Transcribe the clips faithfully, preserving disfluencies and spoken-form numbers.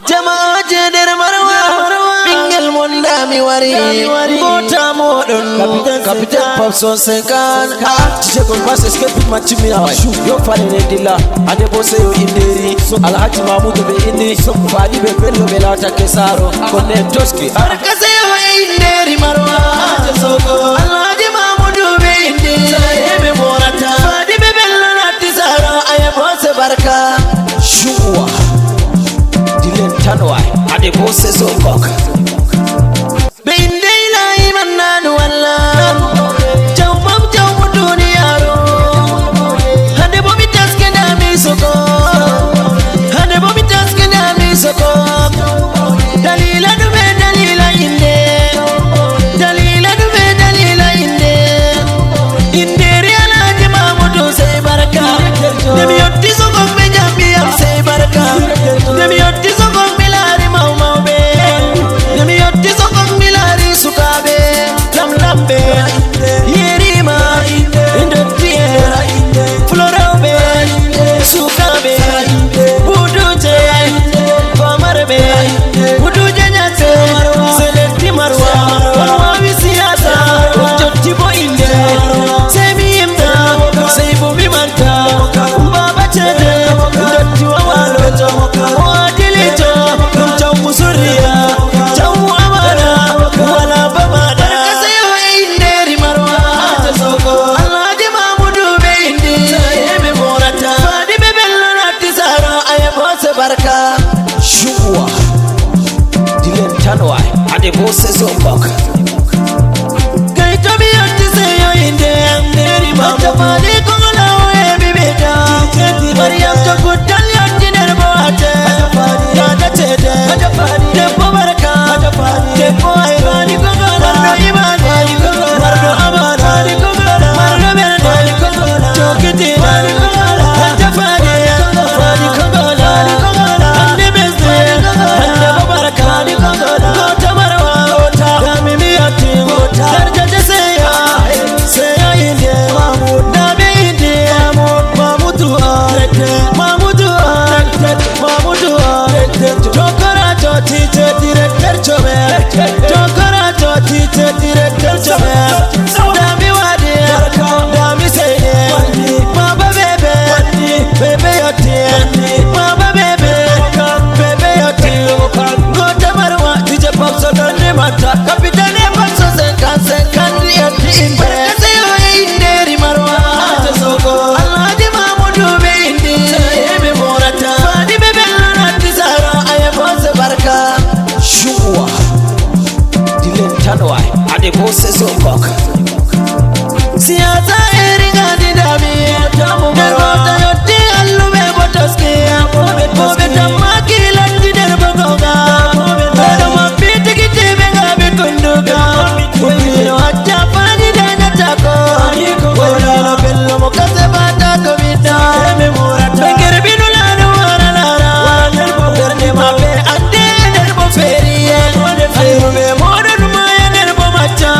Jama'aaje nder Marwa, ɓingel mon ndaa mi wari. Goota mooɗon, Capitaine Pop cent cinquante. Ah, Tijjekon Bas, escape ma timmi hawaay. Yo faɗɗere dilla, hande boo seyo indeeri. Alhaji Mamudu ɓe inni, Faɗi ɓe Bello ɓe laatake saaro. Konne toski. Barka seyo indeeri Marwa. Alhaji Mamudu ɓe inni, ɓe moorata. Faɗi ɓe Bello laati saaro, aye boo se barka. Shuwa. Dilen tan waay, hande boo saison kok. Ɓe inde Ilaahi mannanu Allah, jawmam jawmu duniyaaru. Hande boo mi taske ndaa mi soko, hande boo mi taske ndaa mi soko. Daliila ɗume daliila inde, daliila ɗume daliila inde. Indeeri Alhaji Mamudu sey barka. Nde mi yotti sokon ɓe jam'i am sey barka. Nde mi yotti sokon mi laari mawmawɓe. Nde mi yotti sokon mi laari sukaaɓe. Lamlamɓe. Yerima. Ndotti'en. Fulorewɓe. Sukaaɓe. Buduuje. Famarɓe. Buduuje Ɲaŋ. Seletti Marwa, on waawi siyaasa, on jotti bo innde. Sey mi yimta, sey bo mi manta. Baaba ceede, ndottiijo waalo, o adiliijo, ɗum jawmu surriya, jawmu amaana, walaa ba maaɗa. Barka seyo e inndeeri Marwa, Alhaji Mamudu ɓe inni, ɓe moorata. Faɗi ɓe Bello laati saaro, aye boo se barka. Shuwa. Dilen tan waay, hande boo saison kok. Kay to mi yotti seyo innde am, ndeeri ma. Faɗi ko ngol o e mi ɓeyda. Mariam to Gudal yotti nder bo ate. Dada ceede. Debbo barka. Debbo ay. Marɗo iman. Marɗo amana. Marɗo ɓernde. Jokkitina. Hande Faɗi. Faɗi ko ngol. Hande ɓesde. Hande bo barka. Goota Marwa. Goota. Dami mi yotti. Goota. Darja je seyo. Seyo innde. Mamudu. Dami innde. Mamudu. Mamudu. Mamudu. Mamudu. Tokoraajo Tijje directeur Jome. Tokoraajo Tijje directeur Jome. Dami waɗi. Dami seyde. Baba bebe. Bebe yotti. Baba bebe. Bebe yotti. Goota Marwa. Tijje Pop so donne mata. Capitaine Pop so cinquante cinquante yotti innde. Barka seyo e inndeeri Marwa. Alhaji Mamudu ɓe inni. Ɓe moorata. Faɗi ɓe Bello laati saaro. Aye boo se barka. Shuwa. Dilen tan waay. Hande boo saison kok. Siyaasa eri ngadi dami. Nder moota yotti alluɓe bo toski. Bo ɓe tammaaki latti nder bo gonga. Ɓe ɗo maɓɓi tikitiiɓe ngami kunduga. Ɓiɗɗo acca faani dañataako. Waylaano Bello mo kase baataako ɓiɗɗa. Ɓe ngirbi nulaaɗo wara laara. Ɓernde maɓɓe ande nder bo feeriye. Alluɓe mooɗon maaya nder bo macca.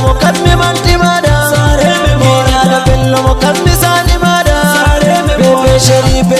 Mo kammi manti maɗa, saare mi moora. Bello mo kammi sani maɗa, saare mi moora. Bebe sheri be